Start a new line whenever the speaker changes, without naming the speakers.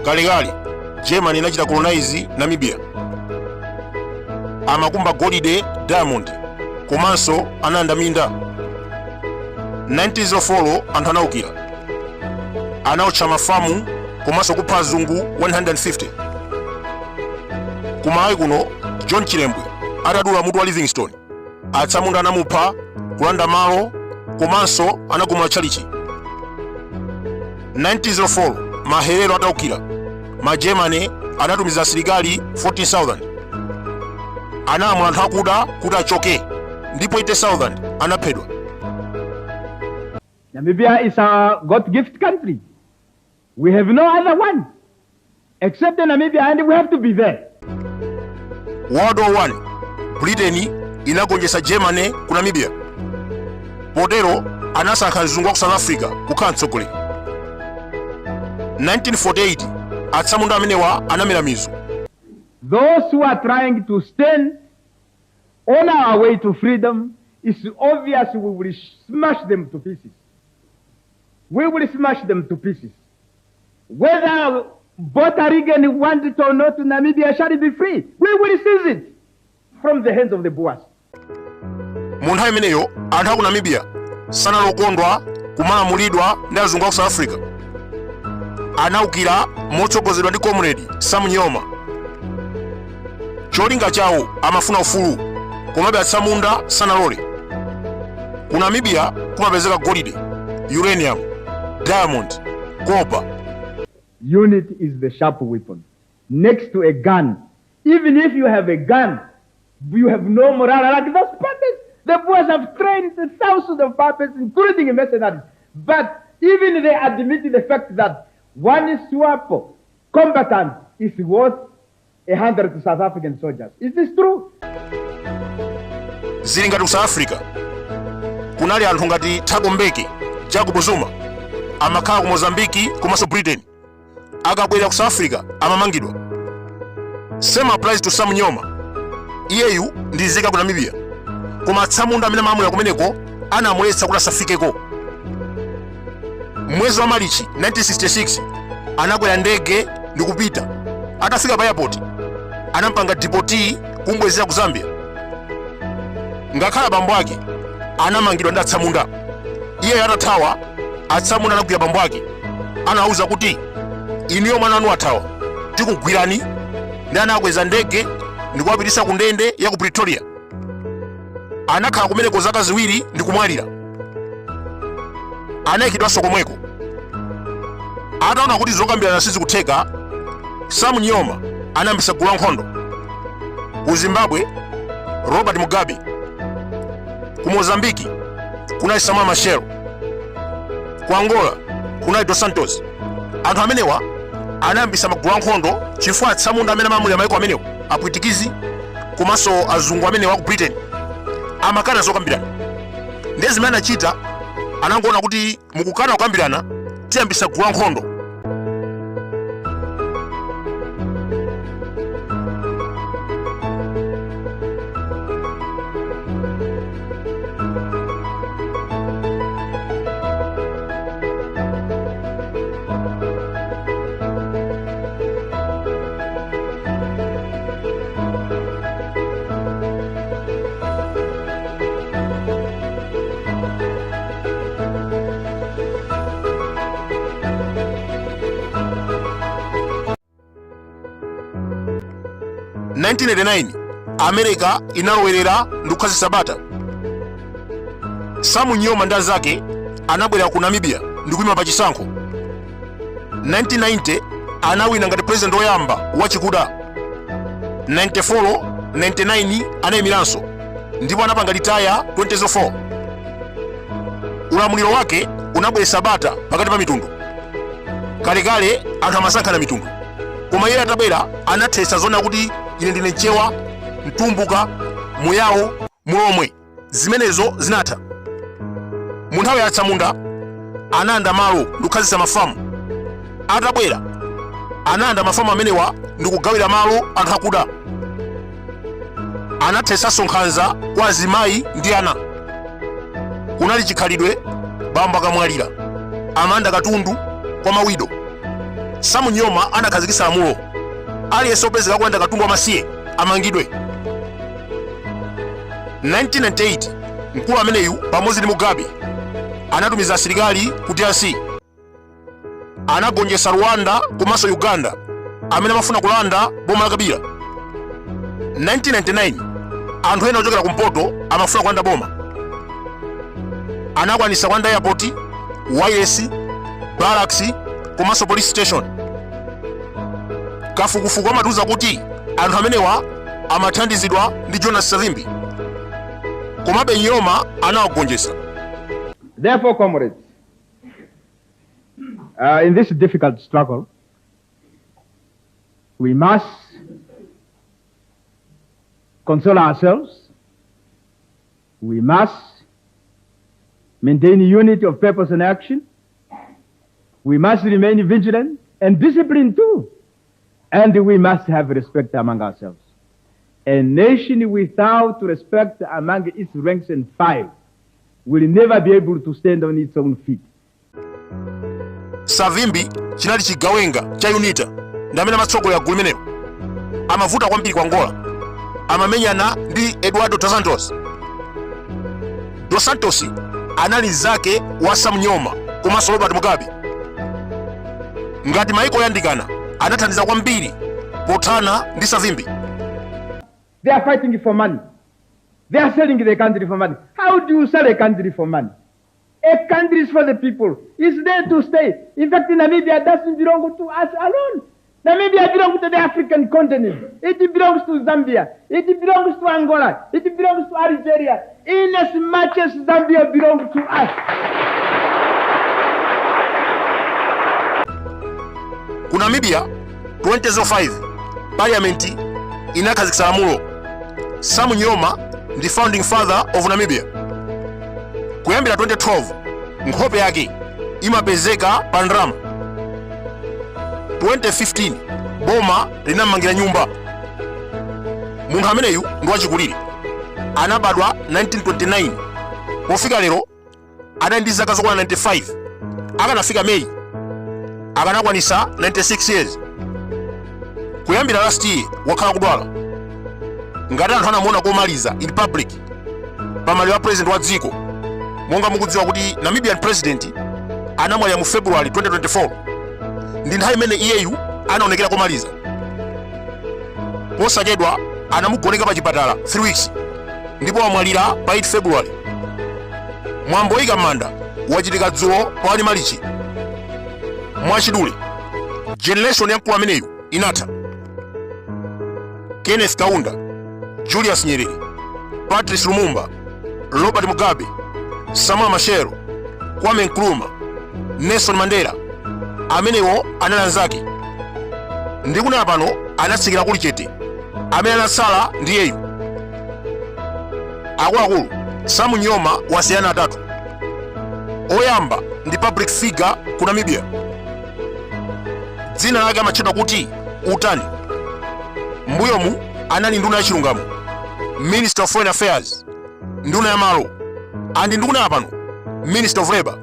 Kale Germany inachita colonize Namibia. Amakumba golide, diamond, komanso ananda minda. 1904 anthu anaukira. Anaotcha mafamu komanso kupha azungu 150. Kumalawi kuno John Chilembwe atadula mutu wa Livingstone. Atsamunda anamupha, kulanda malo, komanso anagumula chalichi. 1904 maherero ataukira. Germany anatumiza asilikali 14,000. Anamula anthu akuda kuti achoke, ndipo 80,000 anaphedwa.
Namibia is our God-gift country. We have no other one except Namibia, and we have to be there.
World War I, Britain inagonjesa Germany ku Namibia. Potero anasankha mzungu wa South Africa kukhala mtsogoleri. 1948 atsamunda amenewa anamera mizu.
Those who are trying to stand on our way to freedom, it's obvious we will smash them to pieces. We will smash them to pieces. Whether Puerto Rican wants it or not, Namibia shall be free. We will seize it from the hands of the Boers.
Munthawi imeneyo anthu aku Namibia sanalokondwa kumalamulidwa ndi azungu a South Africa. Anaukira motsogozedwa ndi comrade SAM NUJOMA. Cholinga chawo amafuna ufulu, komabe atsamunda sanalole. Ku Namibia kumapezeka golide, uranium, diamond, copper.
Unity is the sharp weapon next to a gun. Even if you have a gun, you have no morale. Like those puppets, the Boers have trained thousands of puppets, including mercenaries. But even they admit the fact that one swap combatant is worth 100 South African soldiers. Is this true?
Zili ngati ku South Africa kunali anthu ngati Thabo Mbeki, Jacob Zuma amakhala ku Mozambique komanso Britain. Akabwera ku South Africa amamangidwa. Same applies to SAM NUJOMA. Iyeyu ndi nzika ku Namibia, koma atsamunda amene amamwera kumeneko anamuletsa kuti asafikeko. Mwezi wa Marichi 1966 anakwera ndege ndi kupita. Atafika pa airport anampanga deport kumbwezera ku Zambia. Ngakhala bambo ake anamangidwa ndi atsamunda. Iye atathawa atsamunda anagwira bambo ake. Anawuza kuti iniyo mwana wanu athawa, tikugwirani. Ndi anakweza ndege ndi kuwapititsa ku ndende ya ku Pretoria. Anakhala kumeneko zaka ziwiri ndi kumwalira. Anayikidwanso komweko. Ataona kuti zokambirana sizikutheka, SAM NUJOMA anayambitsa gulu la nkhondo. Ku Zimbabwe Robert Mugabe, ku Mozambique kunali Samora Machel, ku Angola kunali Dos Santos. Anthu amenewa anayambitsa magulu la nkhondo chifukwa atsamunda amene amamulira mayiko amenewo, apwitikizi komanso azungu amene wa ku Britain amakana zokambirana. Ndi zimene anachita, anangoona kuti mukukana kukambirana tiyambitsa gulu la nkhondo. In 1989 America inalowerera ndi kukhazikitsa bata. SAM NUJOMA ndi anzake anabwera ku Namibia ndi kuyima pa chisankho. 1990 anawina ngati president woyamba wachikuda. 94 99 anayimiranso ndipo anapanga litaya 2004. Ulamuliro wake unabweretsa bata pakati pa mitundu. Kalekale anthu amasankhana mitundu, koma iye atabwera anathetsa zona kuti ine ndine Mchewa, Mtumbuka, Muyawo, Mulomwe. Zimenezo zinatha. Mu nthawi ya atsamunda anayanda malo ndi kukhazikitsa mafamu. Atabwera anayanda mafamu amenewa ndi kugawira malo anthu akuda. Anathetsanso nkhanza kwa azimayi ndi ana. Kunali chikhalidwe bambo akamwalira amanda katundu kwa mawido. Sam Nujoma anakhazikitsa lamulo aliyense opezeka kuyenda katundu wamasiye amangidwe. 1998 mkulu ameneyu pamodzi ndi Mugabe anatumiza asilikali ku DRC, anagonjetsa Rwanda komanso Uganda amene amafuna kulanda boma la Kabila. 1999 anthu ena ochokera kumpoto amafuna kulanda boma, anakwanisa kulanda airport, wireless, barracks komanso police station. Kafukufuku amatiuza kuti anthu amenewa amathandizidwa ndi Jonas Savimbi, komabe Nujoma anawagonjetsa.
Therefore, comrades, in this difficult struggle, we must console ourselves. We must maintain unity of purpose and action. We must remain vigilant and disciplined too. And we must have respect among ourselves. A nation without respect among its ranks and file will never be able to stand on its own feet.
Savimbi chinali chigawenga cha UNITA ndi amene amatsogolera gulu limenelo. Amavuta kwambiri kwa Angola, amamenyana ndi Eduardo dos Santos. Dos Santos anali mnzake wa Sam Nujoma komanso Robert Mugabe. Ngati maiko oyandikana anathandiza kwambiri pothana ndi Savimbi.
They are fighting for money. They are selling the country for money. How do you sell a country for money? A country is for the people. It's there to stay. In fact, Namibia doesn't belong to us alone. Namibia belongs to the African continent. It belongs to Zambia. It belongs to Angola. It belongs to Algeria. In as much as Zambia belongs to us.
Ku Namibia 2005 parliament inakhazikitsa lamulo. Sam Nujoma ndi founding father of Namibia. Kuyambira 2012 nkhope yake imapezeka pa ndalama. 2015 boma linamangira nyumba. Munthu ameneyu ndi wachikulire, anabadwa 1929, pofika lero anali ndi zaka zokwana 95. Akanafika Meyi akanakwanisa 96 years. Kuyambira last year wakhala kudwala. Ngati anthu anamuona komaliza in public pamali wa president wa dziko. Monga mukudziwa kuti Namibian president anamwalira mu February 2024, ndi nthawi imene iyeyu anaonekera komaliza. Posachedwa anamugoneka pa chipatala 3 weeks ndipo wamwalira pa 8 February. Mwambo woyika mmanda wachitika dzulo pa Walimalichi. Mwachidule generation ya mkulu ameneyu inatha. Kenneth Kaunda, Julius Nyerere, Patrice Lumumba, Robert Mugabe, Samora Machel, Kwame Nkrumah, Nelson Mandela amenewo anali anzake. Ndi kuna pano anatsikira kuli chete. Amene anatsala ndi yeyu. Akuluakulu Sam Nujoma wasiyana atatu. Oyamba ndi public figure ku Namibia. Dzina lake amatchedwa kuti Utani. Mbuyomu anali nduna ya chilungamo, Minister of Foreign Affairs, nduna ya malo, andi nduna pano Minister of Labor.